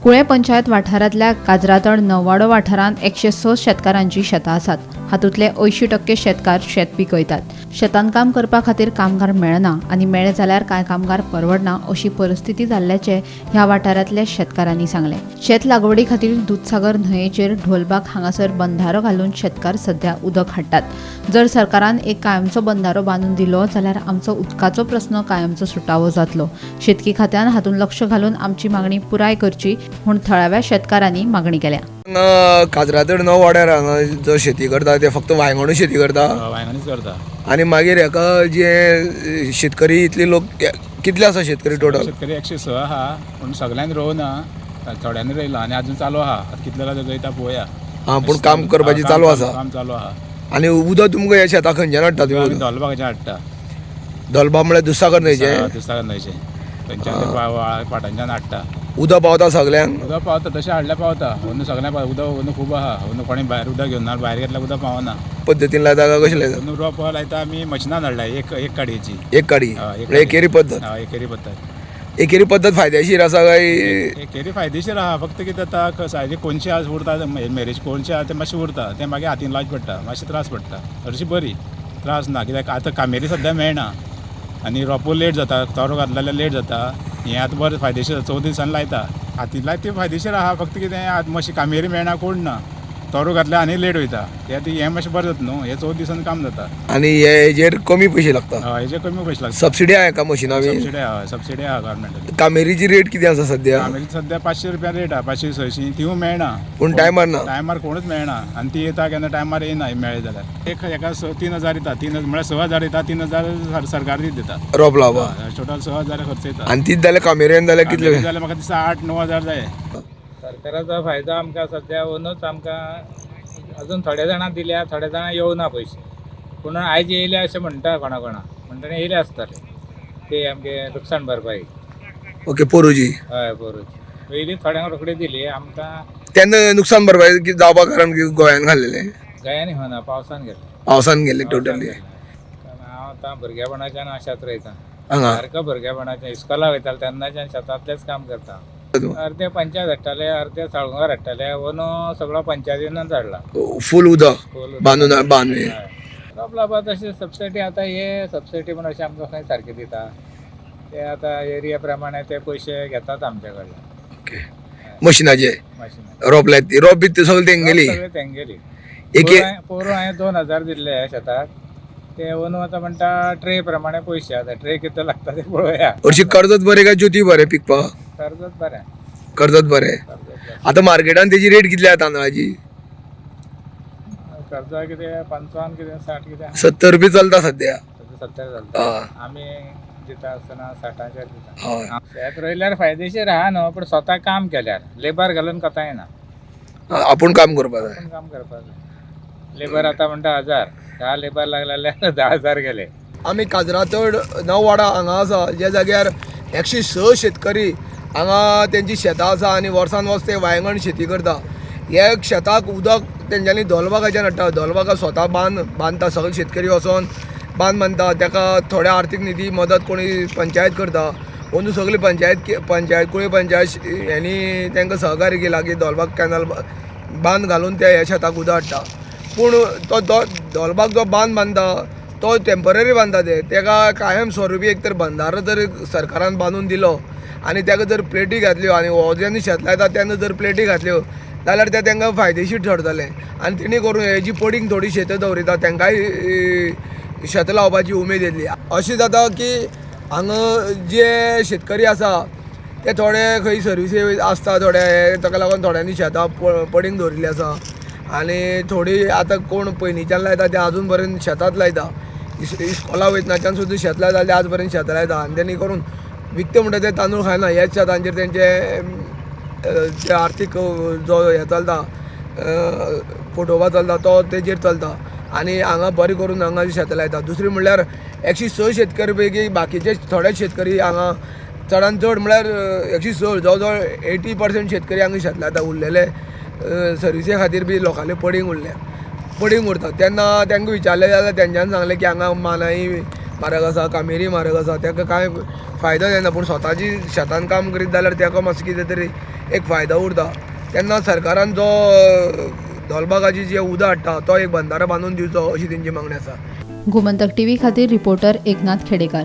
कुळें पंचायत वाठारांतल्या काजरातळ नवाडो वाठारांत 106 शेतकारांची शेतां आसात. हातूंतले 80% शेतकार शेत पिकयतात. शेतांत काम करपा खातीर कामगार मेळना आनी मेळ्ळे जाल्यार कांय कामगार परवडना अशी परिस्थिती जाल्ल्याचें ह्या वाठारांतल्या शेतकारांनी सांगलें. शेत लागवडी खातीर दुदसागर न्हंयेचेर ढोलबाग हांगासर बंधारो घालून शेतकार सध्या उदक हाडटात. जर सरकारान एक कायमचो बंधारो बांदून दिलो जाल्यार आमचो उदकाचो प्रस्न कायमचो सुटावो जातलो. शेतकी खात्यान हातूंत लक्ष घालून आमची मागणी पुराय करची म्हूण थळाव्या शेतकारांनी मागणी केल्या. काजरातड नव वाड्यार हांगा जो शेती करता ते फक्त वांयगणूच शेती करता. वांयगणूच करता. आनी मागीर हेका जे शेतकरी इतले लोक कितले आसा शेतकरी टोटल? शेतकरी 106 आहा, पूण सगळ्यांनी रोवना, थोड्यांनी रोयला आनी अजून चालू आहा. आतां कितले जाता रोयता पळोवया. आं, पूण काम करपाची चालू आसा. काम चालू आहा. आनी उदक तुमकां ह्या शेतां खंयच्यान हाडटा तुमी? धोलबागाच्यान हाडटा. धोलबा म्हळ्यार दुधसागर न्हंयचें? दुधसागर न्हंयचें थंयच्यान पाटांच्यान हाडटा. उदक पावता सगल्यांक? उदक पावता, तशें हाडल्यार पावता. अंदू सगळ्यांक पावता उदक. अंदू खूब आहा. अंदू कोणी भायर उदक घेवन ना, भायर घेतल्यार उदक पावना. पद्दतीन लायता काय कशें लायता? अंदू रोप लायता आमी, मशिनान हाडला एक एक काडयेची. एक काडी? हय. एकेरी पद्दत. हय, एकेरी पद्दत. एकेरी पद्दत फायदेशीर आसा काय? एकेरी फायदेशीर आहा. फक्त कितें जाता, सायजी कोनशे आज उरता, मेरेची कोनशे आहा ते मातशें उरता, ते मागीर हातीन लावचे पडटा, मातशें त्रास पडटा. हरशीं बरी, त्रास ना. कित्याक आतां कामेरी सद्या मेळना आनी रोपो लेट जाता, तोरो घातलो जाल्यार लेट जाता. हें आतां बरें फायदेशीर, 14 दिसांनी लायता. हातीन लायता ती फायदेशीर आहा. फक्त कितें आतां मातशी कामेरी मेळना, कोण ना, तोरो घातल्यार आनी लेट वयता. ते आतां हें मातशें बरें जाता न्हू, हें 14 दिसांनी काम जाता. आनी हेजेर कमी पयशे लागता? हय, हेजे कमी पयशे लागता. सबसिडी आहा का मशिना बी? सबसिडी आहा, सबसिडी आहा गव्हर्मेंटाची. कामेरीची रेट कितें आसा सद्या? कामेरी सद्या 500 रुपया रेट आहा, 500 600. तिवूय मेळना. पूण टायमार ना. टायमार कोणूच मेळना. आनी ती येता केन्ना टायमार येयना. मेळ्ळे जाल्यार एक हेका 3,000 येता, 3,000 म्हळ्यार 6,000 येता, 3,000 सरकार दिता. रोप लावपाक. टोटल 6,000 खर्च येता. आनी तीच जाल्यार कामेऱ्यान जाल्यार कितले? जाल्यार म्हाका दिसता 8-9 हजार जाय. सरकाराचो फायदो आमकां सद्या अंदूच आमकां अजून थोड्या जाणां दिल्या, थोड्या जाणां येवना पयशे. पूण आयज येयले अशें म्हणटा कोणा कोणा, म्हणटना येयले आसतले ते आमगे लुकसाण भरपाई. ओके, पोरूची? हय, पोरूची पयलीं थोड्यांक रोखडी दिली आमकां. तेन्ना नुकसान भरपाई जावपा कारण गोंयान घाल्लेलें? गोंयांनी होना, पावसान गेल्लें. पावसान गेल्लें टोटली. हांव आतां भुरगेपणाच्यान शेत रोयता. हांगा? सारको भुरगेपणाच्यान इस्कोला वयतालो तेन्नाच्यान शेतांतलेंच काम करता. अर्दे पंचायत हाडटाले, अर्दे साळगांव हाडटाले. अंदू सगळो पंचायतीनूच हाडला. फूल उदक? फूल. बांदून बांदून. रोप लावपाक तशी सबसिडी आतां हे सबसिडी म्हण अशें आमकां खंय सारकी दिता ते. आतां एरिया प्रमाणे ते पयशे घेतात आमचे कडल्यान. ओके, मशिनाचे? मशिनाचे. रोप लायत, रोप बी सगळें तेंगेली? सगळें तेंगेली. एक पोरूं हांवें 2,000 दिल्ले शेताक ते. अंदू आतां म्हणटा ट्रे प्रमाणे पयशे. आतां ट्रे कितले लागता ते पळोवया. हरशी कर्जत बरें काय ज्योती बरें पिकपाक? कर्जत बरें. कर्जत बरें. कर्जत बरें. आतां मार्केटान तेजी रेट कितली आहा तांदळाची? कर्जा कितें 55 कितें 60 कितें. 70 रुपया चलता सद्या. 70 चलता. आमी दिता आसतना 60ाचेर दिता. हय. शेत रोयल्यार फायदेशीर आहा न्हू, पूण स्वता काम केल्यार. लेबर घालून कोता येना. आपूण काम करपाक जाय. आपूण काम करपाक जाय. लेबर आतां म्हणटा 1,000, 10 लेबर लागले जाल्यार 10,000 गेले. आमी काजरातड नववाडा हांगा आसा, ज्या जाग्यार 106 शेतकरी हांगा तेंची शेतां आसा आनी वर्सान वर्स ते वांयगण शेती करता. हे शेताक उदक तेंच्यांनी धोलबागाच्यान हाडटा. धोलबागा स्वता बांद बांदता, सगळे शेतकरी वचोन बांद बांदता. ताका थोड्या आर्थीक निधी मदत कोणी पंचायत करता. अंदू सगळी पंचायत कुळी पंचायत हेंणी तांकां सहकार्य केलां की धोलबाग कॅनल बांद घालून ते ह्या शेताक उदक हाडटा. पूण तो धोलबाग जो बांद बांदता तो टेंपररी बांदता ते. तेका कायम स्वरुपी एक तर बंधारो जर सरकारान बांदून दिलो आनी ताका जर प्लेटी घातल्यो आनी हो जेन्ना शेत लायता तेन्ना जर प्लेटी घातल्यो जाल्यार ते तांकां फायदेशीर ठरतलें. आनी तेणी करून हेजी पडींग थोडी शेतां दवरिता तांकांय शेतां लावपाची उमेद येतली. अशें जाता की हांगा जे शेतकरी आसा ते थोडे खंय सर्विसी आसता, थोडे ताका लागून थोड्यांनी शेतां पडींग दवरिल्लीं आसा. आनी थोडी आतां कोण पयलींच्यान लायता ते आजून पर्यंत शेतांत लायता. इस्कोला वयतनाच्यान सुद्दां शेत लायता ते आज पर्यंत शेतां लायता. आनी तेणी करून विकते म्हणटा ते तांदूळ खायना. ह्याच शेतांचेर तेंचे जे आर्थीक जो हें चलता, पोटोबा चलता, तो तेजेर चलता. आनी हांगा बरें करून हांगा शेतां लायता. दुसरी म्हणल्यार 106 शेतकरी पैकी बाकीचे थोडे शेतकरी हांगा चडान चड म्हणल्यार 106 जवळ जवळ 80% शेतकरी हांगा शेत लायता. उरलेले सर्विसे खातीर बी लोकांले पडींग उरले, पडींग उरता. तेन्ना तांकां विचारलें जाल्यार तेंच्यांनी सांगलें की हांगा मानाई म्हारग आसा, कामेरी म्हारग आसा, ताका कांय फायदो जायना. पूण स्वताची शेतान काम करीत जाल्यार ताका मातसो कितें तरी एक फायदो उरता. तेन्ना सरकारान जो धोलबागाची जे उदक हाडटा तो एक बंदारो बांदून दिवचो अशी तेंची मागणी आसा. गोमंतक टीव्ही खातीर रिपोर्टर एकनाथ खेडेकार.